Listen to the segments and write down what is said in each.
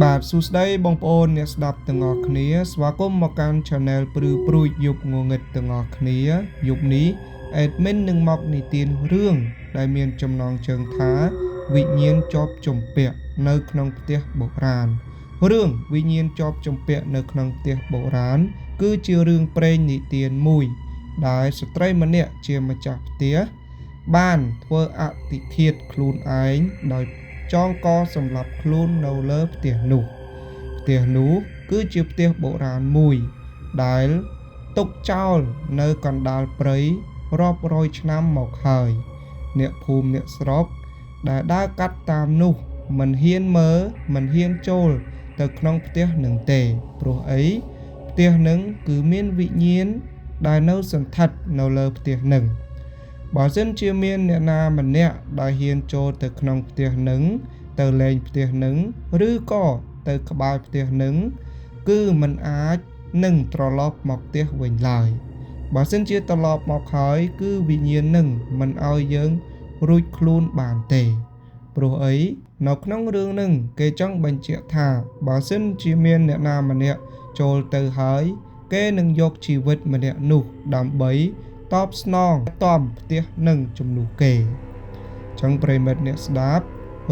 បាទសួស្តីបងប្អូនអ្នកស្ដាប់ទាំងអស់គ្នាស្វាគមន៍មកកាន់ Channel ព្រឺព្រួចយប់ងងឹតទាំងអស់គ្នាយប់នេះ Admin នឹងមកនិទានរឿងដែលមានចំណងជើងថាវិញ្ញាណជាប់ជំពាក់នៅក្នុងផ្ទះបុរាណរឿងវិញ្ញាណជាប់ជំពាក់នៅក្នុងផ្ទះបុរាណគឺជារឿងព្រេងនិទានមួយដែលស្ត្រីម្នាក់ជាម្ចាស់ផ្ទះបានធ្វើអតិឃាតខ្លួនឯងដោយចងកសម្លាប់ខ្លួននៅលើផ្ទះនោះផ្ទះនោះគឺជាផ្ទះបុរាណមួយដែលទុកចោលនៅកណ្ដាលព្រៃរាប់រយឆ្នាំមកហើយអ្នកភូមិអ្នកស្រុកដែលដើរកាត់តាមនោះមិនហ៊ានមើលមិនហ៊ានចូលទៅក្នុងផ្ទះនឹងទេព្រោះអីផ្ទះនឹងគឺមានវិញ្ញាណដែលនៅសន្ធិដ្ឋនៅលើផ្ទះនឹងបើសិនជាមានអ្នកណាម្នាក់ដែលហ៊ានចូលទៅក្នុងផ្ទះនឹងទៅលេងផ្ទះនឹងឬក៏ទៅក្បែរផ្ទះនឹងគឺមិនអាចនឹងត្រឡប់មកផ្ទះវិញឡើយបើសិនជាត្រឡប់មកហើយគឺវិញ្ញាណនឹងមិនឲ្យយើងរួចខ្លួនបានទេព្រោះអីនៅក្នុងរឿងនឹងគេចង់បញ្ជាក់ថាបើសិនជាមានអ្នកណាម្នាក់ចូលទៅហើយគេនឹងយកជីវិតម្នាក់នោះដើម្បីតបស្នងតំផ្ទះនឹងជំនួសគេចឹងប្រិមិត្តអ្នកស្ដាប់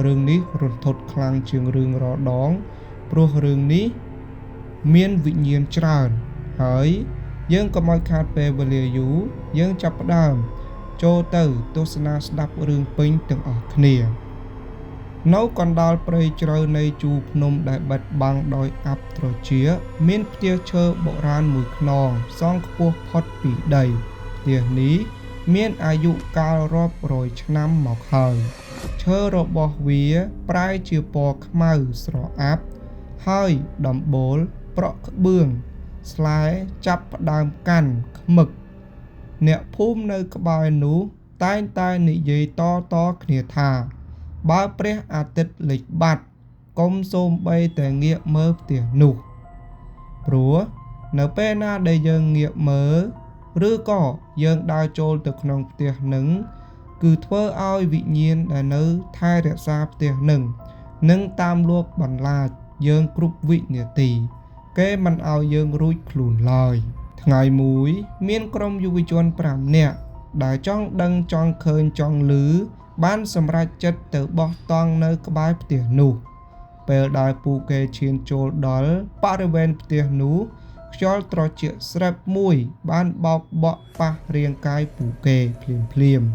រឿងនេះរន្ធត់ខ្លាំងជាងរឿងរដងព្រោះរឿងនេះមានវិញ្ញាណច្រើនហើយយើងកុំឲ្យខាតពេលវេលាយូរយើងចាប់ផ្ដើមចូលទៅទស្សនាស្ដាប់រឿងពេញទាំងអស់គ្នានៅកណ្ដាលព្រៃជ្រៅនៃជួរភ្នំដែលបិទបាំងដោយអាប់ត្រចៀកមានផ្ទះឈើបុរាណមួយខ្នងសង់ខ្ពស់ផុតពីដីផ្ទះនេះមានអាយុកាលរាប់រយឆ្នាំមកហើយឈើរបស់វាប្រែជាពណ៌ខ្មៅស្រអាប់ហើយដំបូលប្រក់ក្បឿងស្លែចាប់ផ្ដើមកាន់ខ្មឹកអ្នកភូមិនៅក្បែរនោះតែងតែនិយាយតៗគ្នាថាបើព្រះអាទិត្យលិចបាត់កុំសូម្បីតែងាកមើលផ្ទះនោះព្រោះនៅពេលណាដែលយើងងាកមើលឬក៏យើងដើរចូលទៅក្នុងផ្ទះនឹងគឺធ្វើឲ្យវិញ្ញាណដែលនៅថែរក្សាផ្ទះនឹងនឹងតាមលួចបន្លាចយើងគ្រប់វិនាទីគេមិនឲ្យយើងរួចខ្លួនឡើយថ្ងៃមួយមានក្រុមយុវជន5នាក់ដែលចង់ដឹងចង់ឃើញចង់ឮបានសម្រេចចិត្តទៅបោះតង់នៅក្បែរផ្ទះនោះពេលដែលពួកគេឈានចូលដល់បរិវេណផ្ទះនោះខ្យល់ត្រជាក់ស្រេបមួយបានបោកបក់ប៉ះរាងកាយពួកគេភ្លាមៗ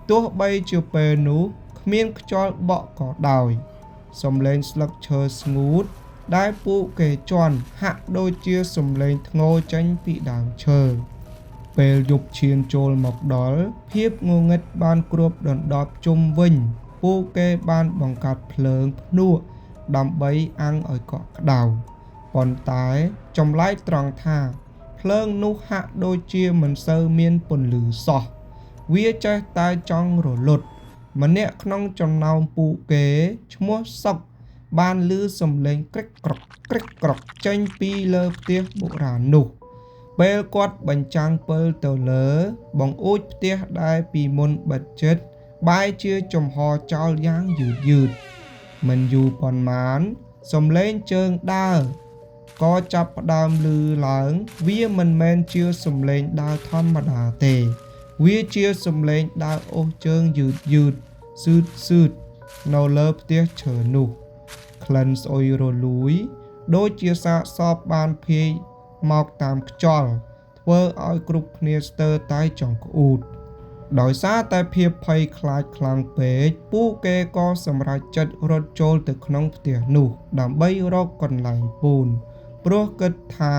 ទោះបីជាពេលនោះគ្មានខ្យល់បក់ក៏ដោយសំឡេងស្លឹកឈើស្ងួតដែលពួកគេជន់ហាក់ដូចជាសំឡេងធ្ងរចេញពីដើមឈើពេលយប់ឈានចូលមកដល់ភាពងងឹតបានគ្របដណ្ដប់ជុំវិញពួកគេបានបង្កាត់ភ្លើងភ្នក់ដើម្បីអាំងឲ្យកក់ក្ដៅប៉ុន្តែចម្លែកត្រង់ថាភ្លើងនោះហាក់ដូចជាមិនសូវមានពន្លឺសោះវាចេះតែចង់រលត់ម្នាក់ក្នុងចំណោមពួកគេឈ្មោះសុកបានឮសំឡេងក្រិកក្រកក្រិកក្រកចេញពីលើផ្ទះបុរាណនោះពេលគាត់បញ្ចាំងពិលទៅលើបង្អួចផ្ទះដែលពីមុនបិទជិតបែរជាចំហចោលយ៉ាងយឺតយឺតមិនយូរប៉ុន្មានសំឡេងជើងដើរក៏ចាប់ផ្ដើមឮឡើងវាមិនមែនជាសំឡេងដើរធម្មតាទេវាជាសំឡេងដើរអូសជើងយឺតយឺតសឺតសឺតនៅលើផ្ទះឈើនោះក្លិនស្អុយរលួយដូចជាសាកសពបានភាយមកតាមខ្យល់ធ្វើឲ្យគ្រប់គ្នាស្ទើរតែចង់ក្អួតដោយសារតែភាពភ័យខ្លាចខ្លាំងពេកពួកគេក៏សម្រេចចិត្តរត់ចូលទៅក្នុងផ្ទះនោះដើម្បីរកកន្លែងពូនព្រោះគិតថា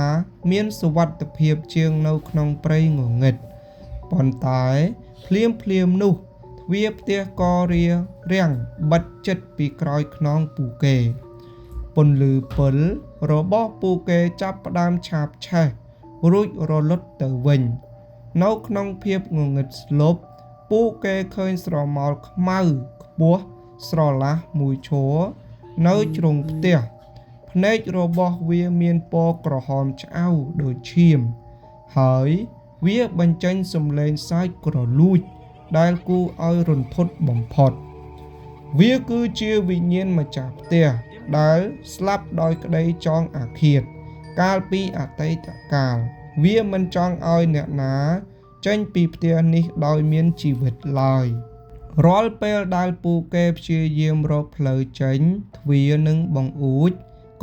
មានសុវត្ថិភាពជាងនៅក្នុងព្រៃងងឹតប៉ុន្តែភ្លាមភ្លាមនោះទ្វារផ្ទះក៏រារាំងបិទជិតពីក្រោយខ្នងពួកគេពន្លឺពិលរបស់ពួកគេចាប់ផ្ដើមឆាបឆេះរួចរលត់ទៅវិញនៅក្នុងភាពងងឹតស្លុបពួកគេឃើញស្រមោលខ្មៅខ្ពស់ស្រឡះមួយឈរនៅជ្រុងផ្ទះភ្នែករបស់វាមានពណ៌ក្រហមឆ្អៅដូចឈាមហើយវាបញ្ចេញសំឡេងសើចក្រលួចដែលគួរឲ្យរន្ធត់បំផុតវាគឺជាវិញ្ញាណម្ចាស់ផ្ទះ ដែលស្លាប់ដោយក្តីចងអាឃាត កាលពីអតីតកាល វាមិនចង់ឲ្យអ្នកណាចេញពីផ្ទះនេះដោយមានជីវិតឡើយ រាល់ពេលដែលពួកគេព្យាយាមរកផ្លូវចេញ ទ្វារនិងបង្អួច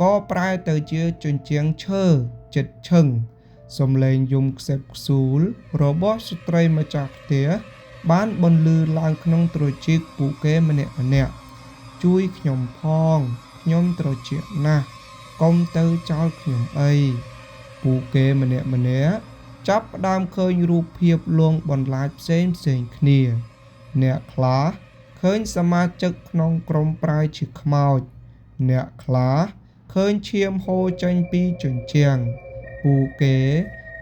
ក៏ប្រែទៅជាជញ្ជាំងឈើជិតឈឹង សំឡេងយំខ្សឹបខ្សួលរបស់ស្ត្រីម្ចាស់ផ្ទះបានបន្លឺឡើងក្នុងត្រចៀកពួកគេម្នាក់ៗ ជួយខ្ញុំផង ខ្ញុំត្រជាក់ណាស់ កុំទៅចោលខ្ញុំអី ពួកគេម្នាក់ៗចាប់ផ្ដើមឃើញរូបភាពលួងបន្លាចផ្សេងៗគ្នា អ្នកខ្លះឃើញសមាជិកក្នុងក្រុមប្រែជាខ្មោច អ្នកខ្លះឃើញឈាមហូរចេញពីជញ្ជាំង ពួកគេ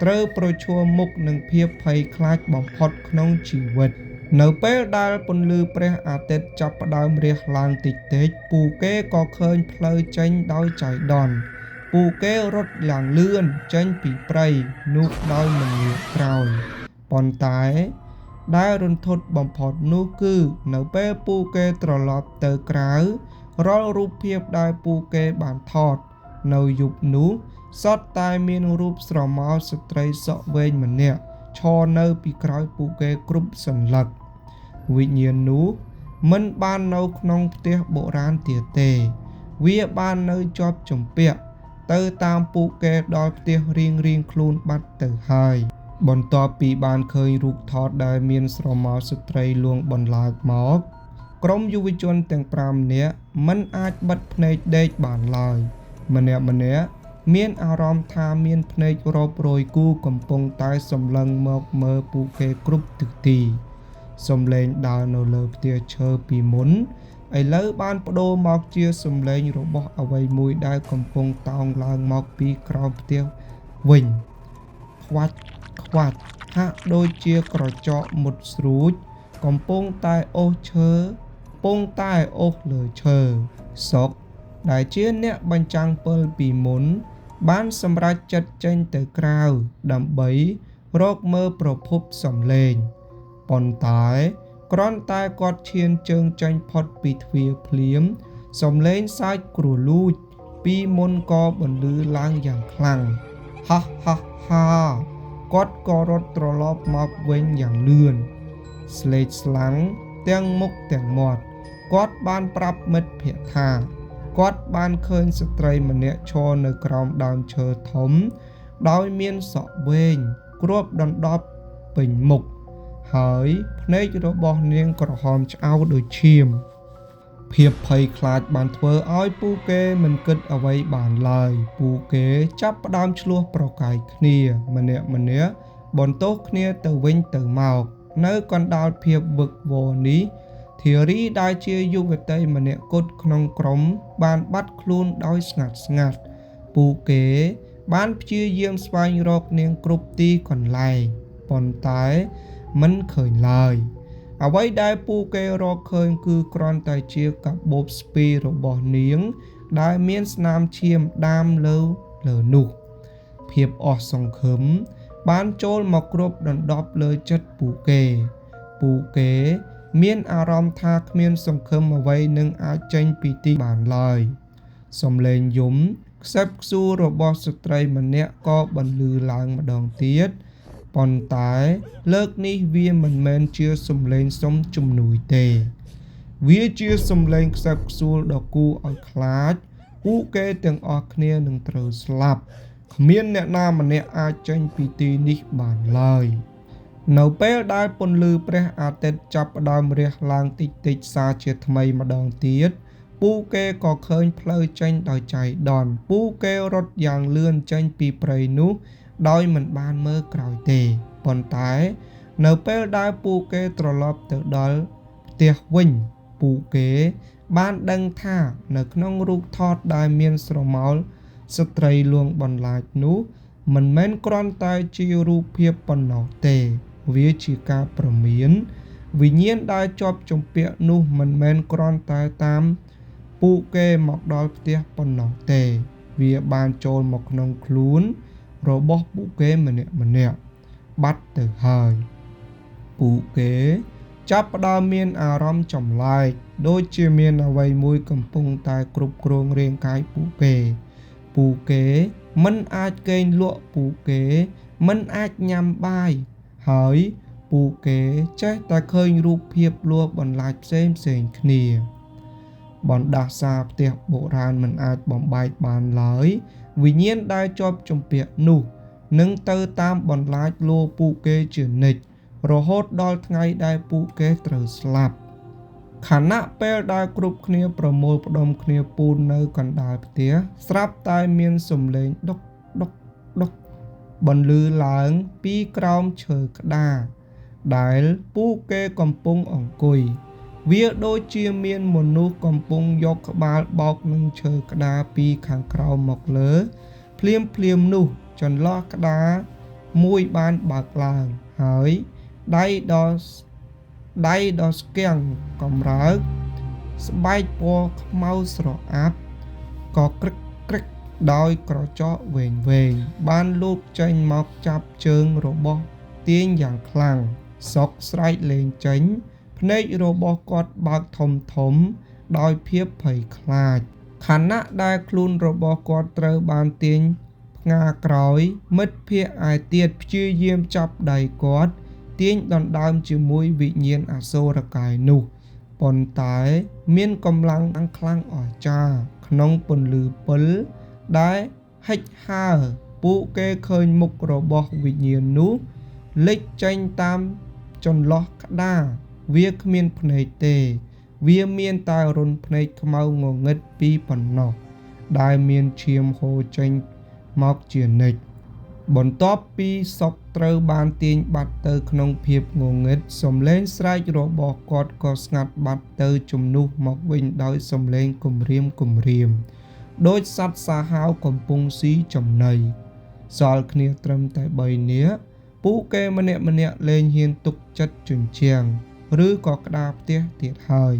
ត្រូវប្រឈមមុខនឹងភាពភ័យខ្លាចបំផុតក្នុងជីវិត នៅពេលដែលពន្លឺព្រះអាទិត្យចាប់ផ្ដើមរះឡើងតិចៗ ពួកគេក៏ឃើញផ្លូវចេញដោយចៃដន្យ ពួកគេរត់យ៉ាងលឿនចេញពីព្រៃនោះដោយមិនងាកក្រោយ ប៉ុន្តែដែលរន្ធត់បំផុតនោះគឺនៅពេលពួកគេត្រឡប់ទៅក្រៅ រាល់រូបភាពដែលពួកគេបានថតនៅយប់នោះសុទ្ធតែមានរូបស្រមោលស្ត្រីសក់វែងម្នាក់ឈរនៅពីក្រោយពួកគេគ្រប់សន្លឹក វិញ្ញាណនោះមិនបាននៅក្នុងផ្ទះបុរាណទៀតទេ វាបាននៅជាប់ជំពាក់ទៅតាមពួកគេដល់ផ្ទះរៀងៗខ្លួនបាត់ទៅហើយ បន្ទាប់ពីបានឃើញរូបថតដែលមានស្រមោលស្ត្រីលួងបន្លាចមក ក្រុមយុវជនទាំង5នាក់មិនអាចបិទភ្នែកដេកបានឡើយ ម្នាក់ៗមានអារម្មណ៍ថាមានភ្នែករាប់រយគូកំពុងតែសម្លឹងមកមើលពួកគេគ្រប់ទិសទី សំឡេងដើរនៅលើផ្ទះឈើពីមុន ឥឡូវបានប្ដូរមកជាសំឡេងរបស់អ្វីមួយដែលកំពុងតោងឡើងមកពីក្រោមផ្ទះវិញ ខ្វាច់ខ្វាច់ហាក់ដូចជាក្រចកមុតស្រួចកំពុងតែអូសឈើពងតែអូសលើឈើ សុកដែលជាអ្នកបញ្ចាំងពិលពីមុន បានសម្រេចចិត្តចេញទៅក្រៅដើម្បីរកមើលប្រភពសំឡេង ប៉ុន្តែគ្រាន់តែគាត់ឈានជើងចេញផុតពីទ្វារភ្លាម សំឡេងសើចគ្រលូចពីមុនក៏បន្លឺឡើងយ៉ាងខ្លាំង ហាហាហា គាត់ក៏រត់ត្រឡប់មកវិញយ៉ាងលឿន ស្លេកស្លាំងទាំងមុខទាំងមាត់ គាត់បានប្រាប់មិត្តភក្តិថា គាត់បានឃើញស្ត្រីម្នាក់ឈរនៅក្រោមដើមឈើធំ ដោយមានសក់វែងគ្របដណ្ដប់ពេញមុខ ហើយភ្នែករបស់នាងក្រហមឆ្អៅដូចឈាម ភាពភ័យខ្លាចបានធ្វើឲ្យពួកគេមិនគិតអ្វីបានឡើយ ពួកគេចាប់ផ្ដើមឈ្លោះប្រកែកគ្នា ម្នាក់ៗបន្ទោសគ្នាទៅវិញទៅមក នៅកណ្ដាលភាពវឹកវរនេះ ធារីដែលជាយុវតីម្នាក់គត់ក្នុងក្រុមបានបាត់ខ្លួនដោយស្ងាត់ៗ ពួកគេបានព្យាយាមស្វែងរកនាងគ្រប់ទីកន្លែង ប៉ុន្តែមិនឃើញឡើយ អ្វីដែលពួកគេរកឃើញគឺគ្រាន់តែជាកាបូបស្ពីរបស់នាងដែលមានស្នាមឈាមដាមលើនោះ ភាពអស់សង្ឃឹមបានចូលមកគ្របដណ្ដប់លើចិត្តពួកគេ ពួកគេមានអារម្មណ៍ថាគ្មានសង្ឃឹមអ្វីនឹងអាចចេញពីទីបានឡើយ សំឡេងយំខ្សឹបខ្សួររបស់ស្ត្រីម្នាក់ក៏បន្លឺឡើងម្ដងទៀត ប៉ុន្តែលើកនេះវាមិនមែនជាសំឡេងសុំជំនួយទេ វាជាសំឡេងខ្សឹបខ្សួលដ៏គួរឲ្យខ្លាច ពួកគេទាំងអស់គ្នានឹងត្រូវស្លាប់ គ្មានអ្នកណាម្នាក់អាចចេញពីទីនេះបានឡើយ នៅពេលដែលពន្លឺព្រះអាទិត្យចាប់ផ្ដើមរះឡើងតិចៗសាជាថ្មីម្ដងទៀត ពួកគេក៏ឃើញផ្លូវចេញដោយចៃដន្យ ពួកគេរត់យ៉ាងលឿនចេញពីព្រៃនោះដោយមិនបានមើលក្រោយទេ ប៉ុន្តែនៅពេលដែលពួកគេត្រឡប់ទៅដល់ផ្ទះវិញ ពួកគេបានដឹងថានៅក្នុងរូបថតដែលមានស្រមោលស្ត្រីលួងបន្លាចនោះមិនមែនគ្រាន់តែជារូបភាពប៉ុណ្ណោះទេ វាជាការព្រមាន វិញ្ញាណដែលជាប់ជំពាក់នោះមិនមែនគ្រាន់តែតាមពួកគេមកដល់ផ្ទះប៉ុណ្ណោះទេ វាបានចូលមកក្នុងខ្លួនរបស់ពួកគេម្នាក់ៗបាត់ទៅហើយ ពួកគេ ចាប់ផ្ដើមមានអារម្មណ៍ចម្លែកដូចជាមានអ្វីមួយកំពុងតែគ្រប់គ្រងរាងកាយពួកគេ ពួកគេមិនអាចគេងលក់ពួកគេមិនអាចញ៉ាំបាយហើយពួកគេចេះតែឃើញរូបភាពលួបន្លាចផ្សេងៗគ្នាបណ្ដាសាផ្ទះបុរាណមិនអាចបំបែកបានឡើយវិញ្ញាណដែលជាប់ជំពាក់នោះនឹងទៅតាមបន្លាចលួពួកគេជានិច្ចរហូតដល់ថ្ងៃដែលពួកគេត្រូវស្លាប់ខណៈពេលដែលគ្រប់គ្នាប្រមូលផ្ដុំគ្នាពូននៅកណ្ដាលផ្ទះស្រាប់តែមានសំឡេងដុកដុកដុកបន្លឺឡើងពីក្រោមឈើក្តារដែលពួកគេកំពុងអង្គុយវាដូចជាមានមនុស្សកំពុងយកក្បាលបោកនឹងឈើក្តារពីខាងក្រោមមកលើភ្លាមភ្លាមនោះចន្លោះក្តារមួយបានបើកឡើងហើយដៃដ៏ស្គាំងកម្រើកស្បែកពណ៌ខ្មៅស្រអាប់ក៏ក្រឹកក្រឹកដោយក្រចកវែងវែងបានលូកចេញមកចាប់ជើងរបស់ទាញយ៉ាងខ្លាំងសុកស្រែកលែងចេញភ្នែករបស់គាត់បើកធំធំដោយភាពភ័យខ្លាចខណៈដែលខ្លួនរបស់គាត់ត្រូវបានទាញផ្ងាក្រោយមិត្តភក្តិឯទៀតព្យាយាមចាប់ដៃគាត់ទាញដណ្ដើមជាមួយវិញ្ញាណអសុរកាយនោះប៉ុន្តែមានកម្លាំងខ្លាំងអស្ចារ្យក្នុងពន្លឺពិលដែលហិចហើរពួកគេឃើញមុខរបស់វិញ្ញាណនោះលេចចេញតាមចន្លោះក្តារវាគ្មានភ្នែកទេវាមានតែរន្ធភ្នែកខ្មៅងងឹតពីប៉ុណ្ណោះដែលមានឈាមហូរចេញមកជានិច្ចបន្ទាប់ពីសុកត្រូវបានទាញបាត់ទៅក្នុងភាពងងឹតសំឡេងស្រែករបស់គាត់ក៏ស្ងាត់បាត់ទៅជំនួសមកវិញដោយសំឡេងគំរាមគំរាមដូចសត្វសាហាវកំពុងស៊ីចំណីសល់គ្នាត្រឹមតែ3នាក់ពួកគេម្នាក់ម្នាក់លែងហ៊ានទុកចិត្តជញ្ជាំងឬក៏ក្តារផ្ទះទៀតហើយ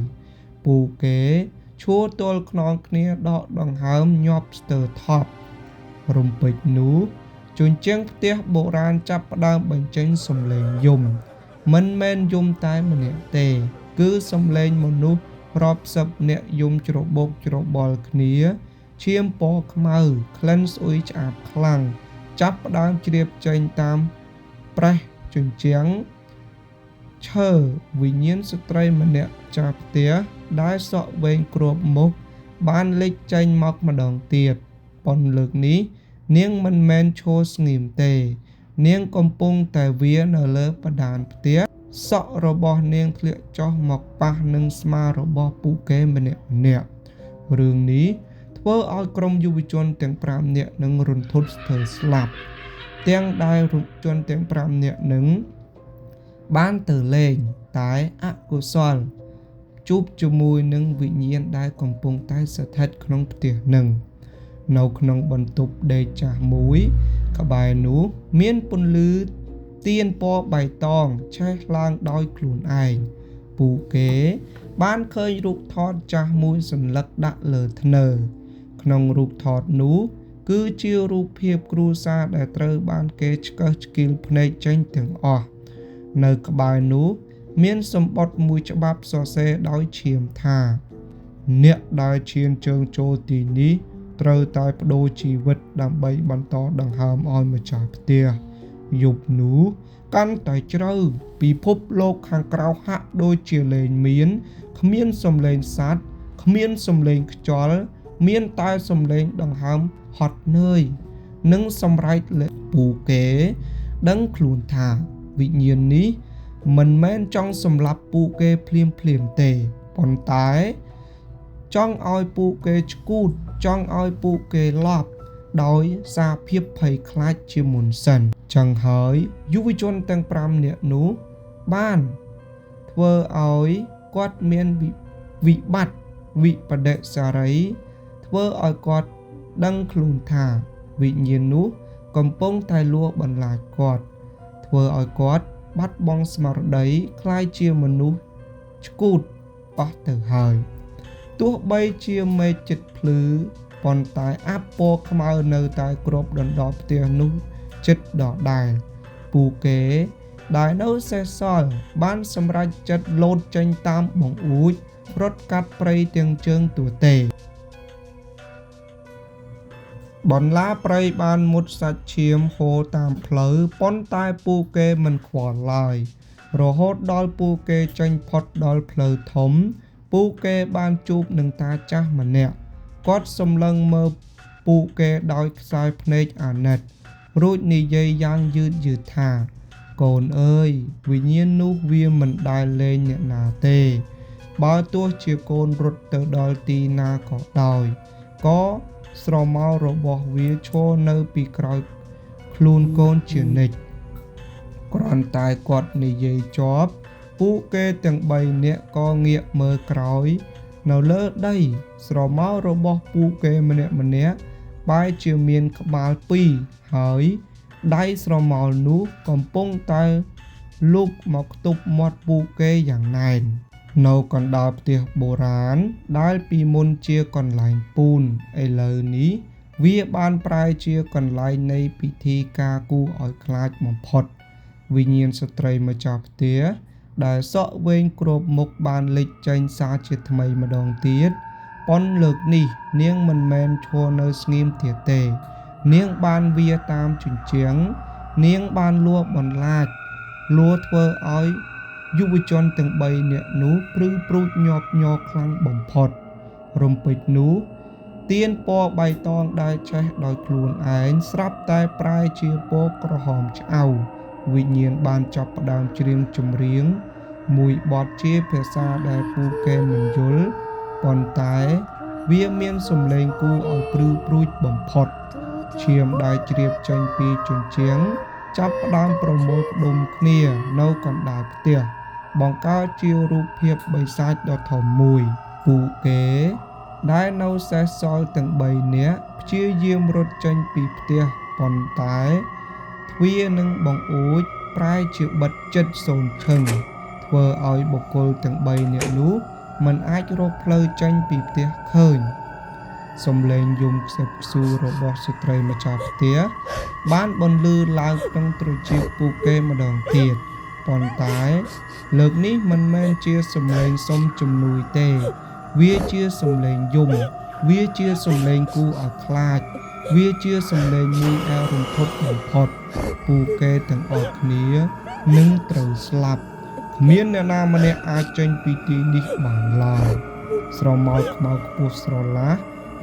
ពួកគេឈួរទល់ខ្នងគ្នាដកដង្ហើមញាប់ស្ទើរថប់រំពេចនោះជញ្ជាំងផ្ទះបុរាណចាប់ផ្ដើមបញ្ចេញសំឡេងយំមិនមែនយំតែម្នាក់ទេគឺសំឡេងមនុស្សរាប់សិបនាក់យំច្របូកច្របល់គ្នាឈាមពណ៌ខ្មៅក្លិនស្អុយឆ្អាបខ្លាំងចាប់ផ្ដើមជ្រាបចេញតាមប្រេះជញ្ជាំងឈើវិញ្ញាណស្ត្រីម្នាក់ចាស់ផ្ទះដែលសក់វែងគ្របមុខបានលេចចេញមកម្ដងទៀតប៉ុនលើកនេះនាងមិនមែនឈរស្ងៀមទេនាងកំពុងតែវានៅលើបដានផ្ទះសក់របស់នាងធ្លាក់ចុះមកប៉ះនឹងស្មារបស់ពួកគេម្នាក់ម្នាក់រឿងនេះធ្វើឲ្យក្រុមយុវជនទាំង5នាក់នឹងរន្ធត់ស្ទើរស្លាប់ទាំងដែលយុវជនទាំង5នាក់នឹងបានទៅលេងតែអកុសលជួបជាមួយនឹងវិញ្ញាណដែលកំពុងតែស្ថិតក្នុងផ្ទះនឹងនៅក្នុងបន្ទប់ដេកចាស់មួយក្បែរនោះមានពន្លឺទៀនពណ៌បៃតងឆេះឡើងដោយខ្លួនឯងពួកគេបានឃើញរូបថតចាស់មួយសន្លឹកដាក់លើធ្នើក្នុងរូបថតនោះគឺជារូបភាពគ្រួសារដែលត្រូវបានគេឆ្កឹះឆ្កៀលភ្នែកចេញទាំងអស់នៅក្បែរនោះមានសម្បត្តិមួយច្បាប់សរសេរដោយឈាមថាអ្នកដែលឈានជើងចូលទីនេះត្រូវតែប្ដូរជីវិតដើម្បីបន្តដង្ហើមឲ្យម្ចាស់ផ្ទះយប់នោះកាន់តែជ្រៅពិភពលោកខាងក្រៅហាក់ដូចជាលែងមានគ្មានសំឡេងសត្វគ្មានសំឡេងខ្យល់មានតែសំឡេងដង្ហើមហត់នឿយនិងសម្រែកលើពួកគេដឹងខ្លួនថាវិញ្ញាណនេះមិនមែនចង់សម្លាប់ពួកគេភ្លាមភ្លាមទេប៉ុន្តែចង់ឲ្យពួកគេឆ្កួតចង់ឲ្យពួកគេឡប់ដោយសារភាពភ័យខ្លាចជាមុនសិនចឹងហើយយុវជនទាំង5នាក់នោះបានធ្វើឲ្យគាត់មានវិបត្តិវិបដិសារីធ្វើឲ្យគាត់ដឹងខ្លួនថាវិញ្ញាណនោះកំពុងតែលួចបន្លាចគាត់ធ្វើឲ្យគាត់បាត់បង់ស្មារតីក្លាយជាមនុស្សឆ្កួតអស់ទៅហើយទោះបីជាមេឃចិត្តភ្លឺប៉ុន្តែអាប់ពណ៌ខ្មៅនៅតែគ្របដណ្ដប់ផ្ទះនោះចិត្តដដែលពួកគេ ដែលនៅសេសសល់បានសម្រេចចិត្តលោតចេញតាមបង្អួចរត់កាត់ព្រៃទាំងជើងទទេ បន្លាព្រៃបានមុតសាច់ឈាមហូរតាមផ្លូវប៉ុន្តែពួកគេមិនខ្វល់ឡើយ រហូតដល់ពួកគេចេញផុតដល់ផ្លូវធំ ពួកគេបានជួបនឹងតាចាស់ម្នាក់ គាត់សម្លឹងមើលពួកគេដោយខ្សែភ្នែកអាណិត រួចនិយាយយ៉ាងយឺតៗថា កូនអើយ វិញ្ញាណនោះវាមិនដែលលែងអ្នកណាទេ បើទោះជាកូនរត់ទៅដល់ទីណាក៏ដោយ ក៏ស្រមោលរបស់វាឈរនៅពីក្រោយខ្លួនកូនជានិច្ច គ្រាន់តែគាត់និយាយចប់ ពួកគេទាំងបីនាក់ក៏ងាកមើលក្រោយ នៅលើដី ស្រមោលរបស់ពួកគេម្នាក់ៗបែរជាមានក្បាលពីរ ហើយដៃស្រមោលនោះកំពុងតែលូកមកខ្ទប់មាត់ពួកគេយ៉ាងណែន នៅកណ្ដាលផ្ទះបុរាណដែលពីមុនជាកន្លែងពូន ឥឡូវនេះវាបានប្រែជាកន្លែងនៃពិធីការគួរឲ្យខ្លាចបំផុត វិញ្ញាណស្ត្រីម្ចាស់ផ្ទះដែលសក់វែងគ្របមុខបានលេចចេញសារជាថ្មីម្ដងទៀត ប៉ុន្តែលើកនេះនាងមិនមែនឈរនៅស្ងៀមទៀតទេ នាងបានវារតាមជញ្ជាំង នាងបានលួបន្លាច លួធ្វើឲ្យយុវជនទាំងបីនាក់នោះព្រឺព្រួចញាប់ញ័រខ្លាំងបំផុត រំពេចនោះ ទៀនពណ៌បៃតងដែលឆេះដោយខ្លួនឯងស្រាប់តែប្រែជាពណ៌ក្រហមឆ្អៅ វិញ្ញាណបានចាប់ផ្ដើមច្រៀងចម្រៀងមួយបទជាភាសាដែលពួកគេមិនយល់ ប៉ុន្តែវាមានសំឡេងគួរឲ្យព្រឺព្រួចបំផុត ឈាមដែលជ្រាបចេញពីជញ្ជាំងចាប់ផ្ដើមប្រមូលផ្ដុំគ្នានៅកណ្ដាលផ្ទះ បង្កើតជារូបភាពបិសាចដ៏ធំមួយ ពួកគេដែលនៅសេសសល់ទាំងបីនាក់ព្យាយាមរត់ចេញពីផ្ទះ ប៉ុន្តែទ្វារនិងបង្អួចប្រែជាបិទជិតសូន្យឈឹង ធ្វើឲ្យបុគ្គលទាំងបីនាក់នោះមិនអាចរកផ្លូវចេញពីផ្ទះឃើញ សំឡេងយំខ្សឹបខ្សួររបស់ស្ត្រីម្ចាស់ផ្ទះបានបន្លឺឡើងក្នុងត្រចៀកពួកគេម្ដងទៀត ប៉ុន្តែលើកនេះមិនមែនជាសំឡេងសុំជំនួយទេ វាជាសំឡេងយំ វាជាសំឡេងគួរឲ្យខ្លាច វាជាសំឡេងមួយដែលរន្ធត់បំផុត ពួកគេទាំងអស់គ្នានឹងត្រូវស្លាប់ គ្មានអ្នកណាម្នាក់អាចចេញពីទីនេះបានឡើយ ស្រមោលខ្មៅខ្ពស់ស្រឡះ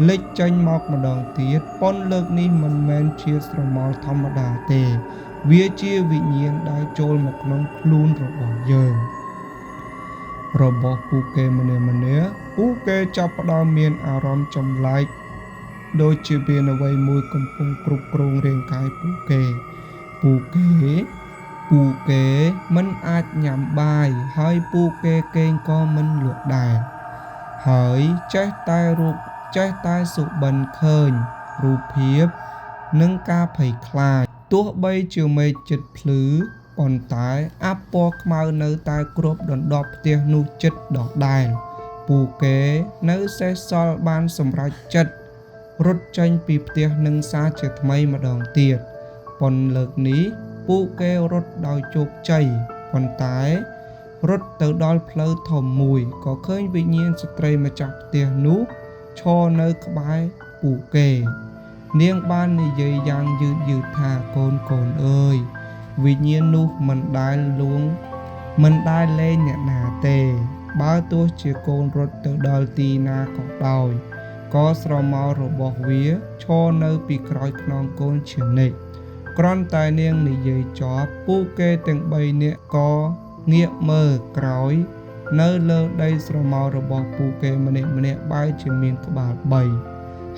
លេចចេញមកម្ដងទៀត ប៉ុន្តែលើកនេះមិនមែនជាស្រមោលធម្មតាទេ វាជាវិញ្ញាណដែលចូលមកក្នុងខ្លួនរបស់យើង របស់ពួកគេម្នាក់ៗ ពួកគេចាប់ផ្ដើមមានអារម្មណ៍ចម្លែក ដូចជាមានអ្វីមួយកំពុងគ្រប់គ្រងរាងកាយពួកគេ ពួកគេ ពួកគេមិនអាចញ៉ាំបាយ ហើយពួកគេគេងក៏មិនលក់ដែរ ហើយចេះតែរូបចេះតែសុបិនឃើញរូបភាពនិងការភ័យខ្លាច ទោះបីជាមេឃជិតភ្លឺ ប៉ុន្តែអាប់ពណ៌ខ្មៅនៅតែគ្របដណ្ដប់ផ្ទះនោះជិតដដែល ពួកគេនៅសេសសល់បានសម្រេចចិត្តរត់ចេញពីផ្ទះនឹងសារជាថ្មីម្ដងទៀត ប៉ុន្តែលើកនេះពួកគេរត់ដោយជោគជ័យ ប៉ុន្តែរត់ទៅដល់ផ្លូវធំមួយក៏ឃើញវិញ្ញាណស្ត្រីម្ចាស់ផ្ទះនោះឈរនៅក្បែរពួកគេ នាងបាននិយាយយ៉ាងយឺតៗថា កូនៗអើយ វិញ្ញាណនោះមិនដែលលួងមិនដែលលែងអ្នកណាទេ បើទោះជាកូនរត់ទៅដល់ទីណាក៏ដោយ ក៏ស្រមោលរបស់វាឈរនៅពីក្រោយខ្នងកូនជានិច្ច គ្រាន់តែនាងនិយាយចប់ ពួកគេទាំងបីនាក់ក៏ងាកមើលក្រោយ នៅលើដីស្រមោលរបស់ពួកគេម្នាក់ៗបែរជាមានក្បាលបី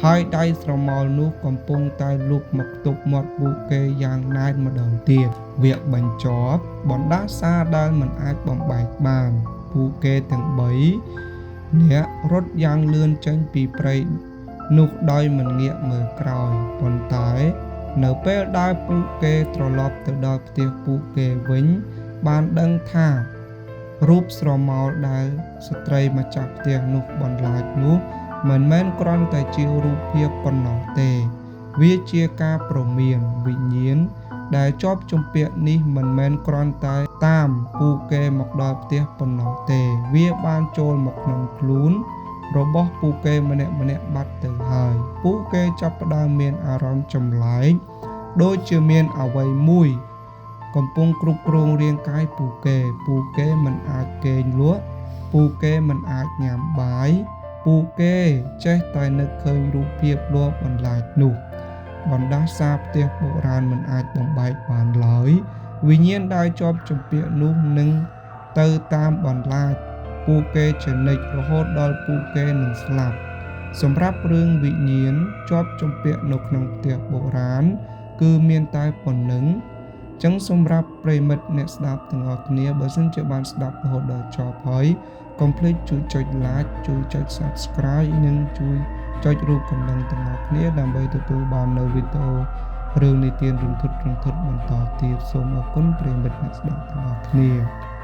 ហើយដៃស្រមោលនោះកំពុងតែលូកមកខ្ទប់មាត់ពួកគេយ៉ាងណែនម្ដងទៀត វគ្គបញ្ចប់បណ្ដាសាដែលមិនអាចបំបែកបាន ពួកគេទាំងបីនាក់រត់យ៉ាងលឿនចេញពីព្រៃនោះដោយមិនងាកមើលក្រោយ ប៉ុន្តែនៅពេលដែលពួកគេត្រឡប់ទៅដល់ផ្ទះពួកគេវិញ បានដឹងថារូបស្រមោលដែលស្ត្រីម្ចាស់ផ្ទះនោះបន្លាចនោះមិនមែនគ្រាន់តែជារូបភាពប៉ុណ្ណោះទេ វាជាការព្រមានវិញ្ញាណ ដែលជាប់ជំពាក់នេះមិនមែនគ្រាន់តែតាមពូគេមកដល់ផ្ទះប៉ុណ្ណោះទេ វាបានចូលមកក្នុងខ្លួនរបស់ពូគេម្នាក់ៗបាត់ទៅហើយ។ ពូគេចាប់ផ្ដើមមានអារម្មណ៍ចម្លែក ដូចជាមានអ្វីមួយកំពុងគ្រប់គ្រងរាងកាយពូគេ។ ពូគេមិនអាចគេងលក់ ពូគេមិនអាចញ៉ាំបាយ ពូគេចេះតែនឹកឃើញរូបភាពលបបន្លាចនោះ។ បណ្ដាសាផ្ទះបុរាណមិនអាចបំបែកបានឡើយ។ វិញ្ញាណដែលជាប់ជំពាក់នោះនឹងទៅតាមបន្លាចពូគេជានិច្ចរហូតដល់ពូគេនឹងស្លាប់។ សម្រាប់រឿងវិញ្ញាណជាប់ជំពាក់នៅក្នុងផ្ទះបុរាណគឺមានតែប៉ុណ្ណឹង។ ចឹងសម្រាប់ប្រិមិត្តអ្នកស្ដាប់ទាំងអស់គ្នា បើសិនជាបានស្ដាប់រហូតដល់ចប់ហើយ កុំភ្លេចជួយចុច like ជួយចុច Subscribe និងជួយចុចរូបកណ្ដឹងទាំងអស់គ្នា ដើម្បីទទួលបាននូវវីដេអូរឿងនិទានរន្ធត់រន្ធត់បន្តទៀត។ សូមអរគុណប្រិមិត្តអ្នកស្ដាប់ទាំងអស់គ្នា។